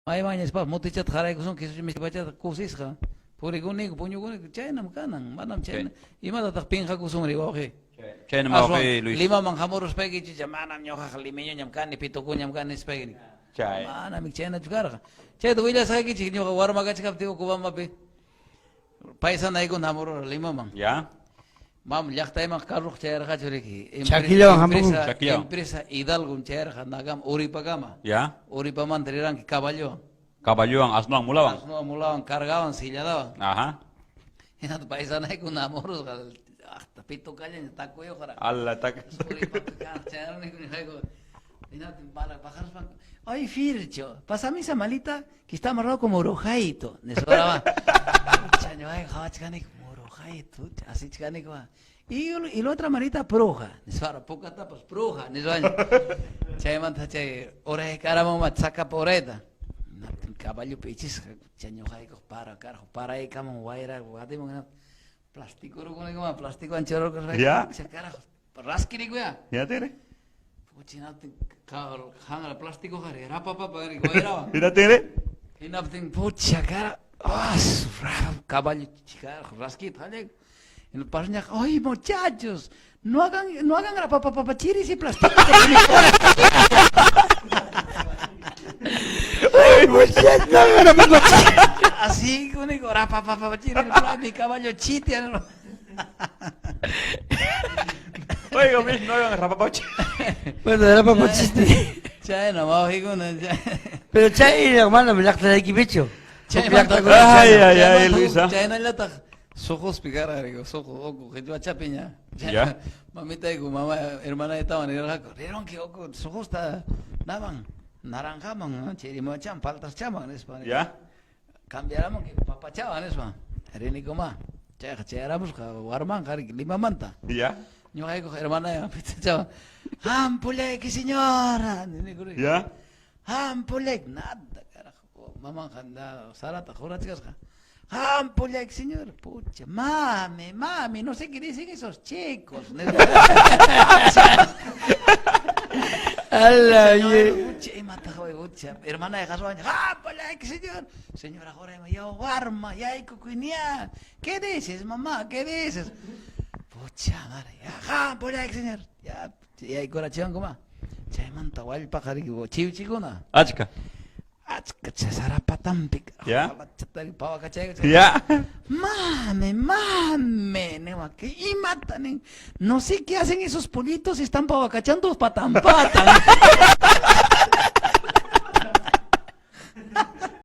Maymanña nispapas mutichata qaraykusunki Jesús miskipachata kusisqa purikuniku puñukuniku chaynam kanan manam chayna imatataq pinqakusunri wawqi Chaynam wawqi Luis. Limaman hamuruspayki chicha manam ñuqaqa limeñoñam kani pitukuñam kani nispayki Chay. Manam chaynachu karqa. Chayta willasqaykichik ñuqa warma kachkaptiy Ocobambapi paisanaykuna hamurura Limaman. Ya. Mam llaqtayman carroq chayarqachu riki. Chakillawan hamumun. Empresa, Chakillawan. empresa Hidalgom chayarqa Nagam Uripakama. Ya. Uripamanta riranki caballowan. Caballowan, asnowan, mulawan. Asnowan, mulawan, cargawan, silladawan. Ajá. Hinata paisanaykuna hamurusqa hasta pitukallaña takuyuqraq. Alla tak. Uripapi kaq chayaruniku ñuqayku. Hinaptin bala bajaruspan, "Ay Fircho, pásame esa malita que está amarrado como orujaito." Nispa. Pucha, ñuqayku qhawachkaniku, orujaito, asichkaniku. Y, y la otra malita pruja. Nispa, pukatapas pruja, nispa. Chaymanta chay uraykaramuma chakapa urayta. Hinaptin caballopi ichisqa, chay ñuqayku para carajo, paraykamun wayra watimun hinaptin plástico rukunikuma, plastikowan churarkuspa. Ya. Pucha, carajo, raskirikuya. Ya tiene. Pucha, hinaptin hanra plástico qari rapapapa wayrawan. Ya tiene. Hinaptin pucha cara, ah, caballo carajo, rasquita qallayku. Pasñaq, ay muchachos, no hagan, no hagan rapapapapa chiris y plástico. Ay, muchachos, no hagan rapapapa. Así, único, rapapapa chiris, mi caballo chitia. Oiga, mis no hagan rapapachi. Bueno, rapapapa chiste. Chayna, wawqikuna. Pero chay hermano, llaqtaykipichu. Chaymanta, Ay, ay, ay, Luisa. Chaynallataq suquspi karqa, digo, suqu, uku, qichwachapiña. Ya. Mamitayku, mama, hermanaytawan rirqaku, rirunki uku, suqusta naman, naranjaman, chirimuchaman, paltaschaman, nispa. Ya. Cambiaramunki papachawan, nispa. Rinikuma. Chayqa chayaramusqa warmanqa riki Limamanta. Ya. Ñuqaykuq hermanaywan pitachawan. Hampullayki señora, ninikuri. Ya. Hampullayki, nada, carajo. Mamanqa sarata jurachkasqa. Hampullayki señor, pucha, mami, mami, no sé qué dicen esos chicos. Ala, Pucha, imataq pucha, hermanay qaswaña, hampullayki señor. Señora Jorema, ya warma, yaykukuyña. ¿Qué dices, mamá? ¿Qué dices? Pucha madre, ya hampullayki señor. Ya, yaykurachiwankuma. Chaymanta wallpaqa riki chiwchikuna. Achka. Achka sarapatampi. Ya. Pawakachayku. Ya. Mame, mame, niwa, ¿qué imata nin? No sé qué hacen esos pollitos, están pawakachando patan patan.